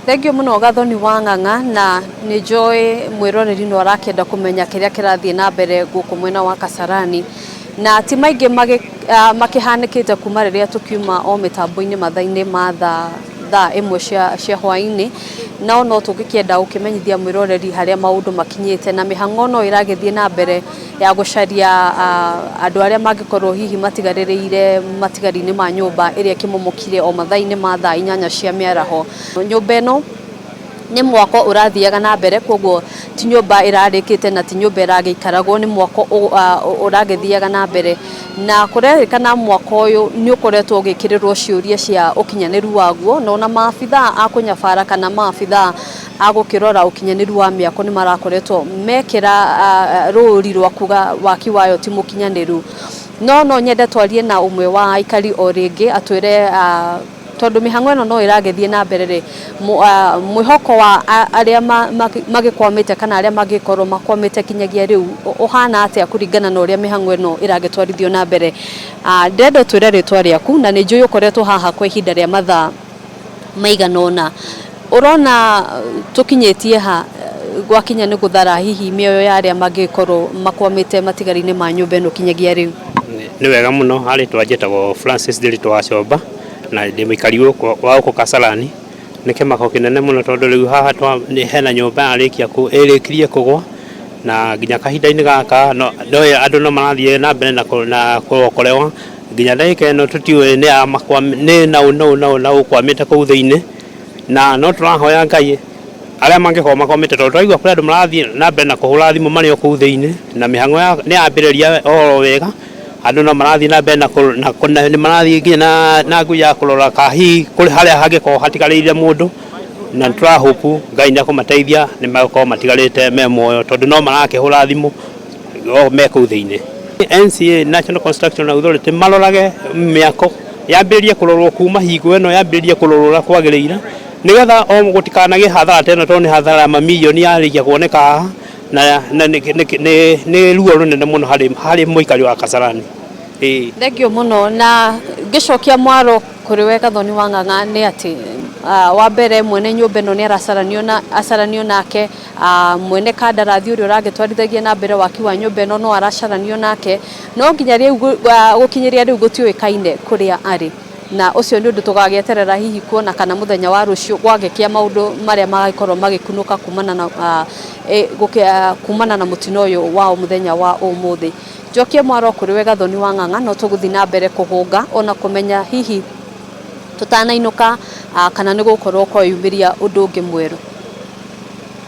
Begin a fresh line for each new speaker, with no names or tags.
Thengiũ mũno Gathoni wa Ng'ang'a, na nĩ njũĩ mwĩroreri no arakĩenda kũmenya kĩrĩa kĩrathiĩ na mbere gũkũ mwena wa Kasarani, na ti maingĩ makĩhanĩkĩte kuma rĩrĩa tũkiuma o mĩtambo-inĩ mathaa-inĩ ma thaa 1 cia hwaĩ-inĩ, no no tũngĩkĩenda gũkĩmenyithia mwĩroreri harĩa maũndũ makinyĩte, na mĩhang'o no ĩragĩthiĩ na mbere ya gũcaria andũ arĩa mangĩkorwo hihi matigarĩrĩire matigari-inĩ ma nyũmba ĩrĩa ĩkĩmomokire o mathaa-inĩ ma thaa 8 cia mĩaraho. Nyũmba ĩno nĩ mwako ũrathiaga na mbere, koguo ti nyũmba ĩrarĩkĩte na ti nyũmba ĩragĩikaragwo, nĩ mwako ũragĩthiaga na mbere, na kũrerĩkana mwako ũyũ nĩ ũkoretwo ũgĩkĩrĩrwo ciũria cia ũkinyanĩru waguo, na ona maabithaa a kũnyabara kana maabithaa a gũkĩrora ũkinyanĩru wa mĩako nĩ marakoretwo mekĩra rũri rwa kuga waki wayo ti mũkinyanĩru. No no nyende twarie na ũmwe wa aikari o rĩngĩ atwĩre, tondũ mĩhang'o ĩno no ĩragĩthiĩ na mbere rĩ, mwĩhoko wa arĩa magĩkwamĩte kana arĩa mangĩkorwo makwamĩte kinyagia rĩu ũhana atĩa kũringana na ũrĩa mĩhang'o ĩno ĩragĩtwarithio na mbere. Ndĩrenda ũtwĩre rĩtwa rĩaku, na nĩ njũĩ ũkoretwo haha kwa ihinda rĩa mathaa maigana ũna. Ũrona tũkinyĩtie ha gwakinya nĩ gũthara hihi mĩoyo ya arĩa mangĩkorwo makwamĩte matigari-inĩ ma nyũmba ĩno kinyagia rĩu?
Nĩ wega mũno. Harĩtwa njĩtagwo Francis Ndiritu wa Comba, na ndĩ mũikari wa gũkũ Kasarani. Nĩ kĩmako kĩnene mũno, tondũ rĩu haha hena nyũmba yarĩkia ĩrĩkirie kũgwa, na nginya kahinda-inĩ gaka no andũ no marathiĩ na mbere na kũokorewa. Nginya ndagĩka ĩno tũtiũĩ nĩ naũ naũ naũ naũ ũkwamĩte kũu thĩinĩ, na no tũrahoya Ngai arĩa mangĩkorwo makwamĩte, tondũ tũraigua kũrĩ andũ marathiĩ na mbere na kũhũra thimũ marĩ o kũu thĩinĩ, na mĩhang'o nĩ yambĩrĩria oro wega. Andũ no marathiĩ na mbere na nĩ marathiĩ nginya na ngui ya kũrora ka hihi kũrĩ harĩa hangĩkorwo hatigarĩire mũndũ, na nĩ tũra hope Ngai nĩ ekũmateithia, nĩ megũkorwo matigarĩte me muoyo, tondũ no marakĩhũra thimũ o me kũu thĩinĩ. NCA, National Construction Authority, marorage mĩako yambĩrĩrie kũrorwo kuma hingo ĩno, yambĩrĩrie kũrorwo ũrĩa kwagĩrĩire, nĩgetha o gũtikanagĩe hathara ta ĩno, tondũ nĩ hathara ya mamirioni yarĩkia kuoneka haha, na nĩ ruo rũnene mũno harĩ mũikari wa Kasarani. Ĩĩ.
Thengiũ mũno, na ngĩcokia mwaro kũrĩ we Gathoni wa Ng'ang'a nĩ atĩ wa mbere mwene nyũmba ĩno nĩ aracaranio na acaranio nake, mwene kandarathi ũrĩa ũragĩtwarithagia na mbere waki wa nyũmba ĩno no aracaranio nake, no nginya rĩu gũkinyĩria rĩu gũtiũĩkaine kũrĩa arĩ, na ũcio nĩ ũndũ tũgagĩeterera hihi kuona kana mũthenya wa rũciũ gwagĩkĩa maũndũ marĩa magagĩkorwo magĩkunũka kumana na mũtino ũyũ wa mũthenya wa ũmũthĩ. Njokie mwaro kũrĩ we Gathoni wa Ng'ang'a, no tũgũthiĩ na mbere kũhũnga ona kũmenya hihi tũtanainũka kana nĩ gũkorwo kweyumĩria ũndũ ũngĩ mwerũ.